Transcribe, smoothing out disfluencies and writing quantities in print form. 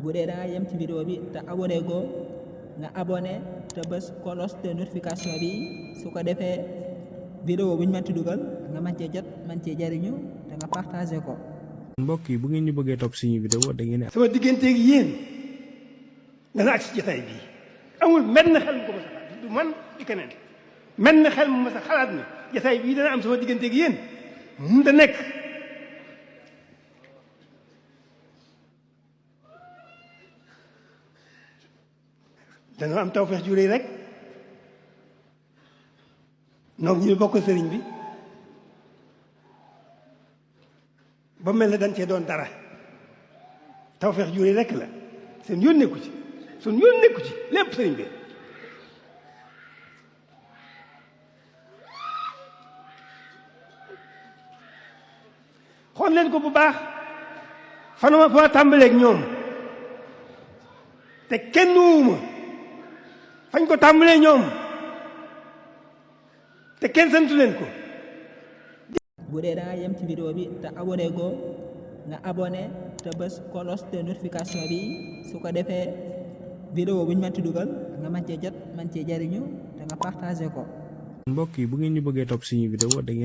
bu dee da nga yem ci vidéo bi te abonné go nga abonné te bës cloche de notification bi su ko defee vidéo buñ mënti dugal nga mën cee jot mën cee jariñu te nga partagé ko. mbokk yi bu ngeen ñu bëggee topp suñu vidéo da ngeen sama digganteeg yéen dana ak si jotaay bii amul menn xel mu ko mës a xalaat du man di keneen menn xel mu mës a xalaat ne jotaay bii dana am sama digganteeg yéen mun da nekk. dana am tawfeex ju rëy rek noog ñu bokk sëriñ bi ba mel ne dañ cee doon dara tawfeex ju rëy rek la seen yoon nekku ci suñ yoon nekku ci lépp sëriñ bi xool leen ko bu baax fanama fa tàmbaleeg ñoom te kenn wuuma fañ ko tàmbalee ñoom te kenn santu leen ko. bu dee da nga yem ci vidéo bi te abonné go nga abonné te bës cloche de notification bi su ko defee vidéo buñ mënti dugal nga mën cee jot mën cee jariñu te nga partagé ko. mbokk yi bu ngeen ñu bëggee topp suñu vidéo da ngeen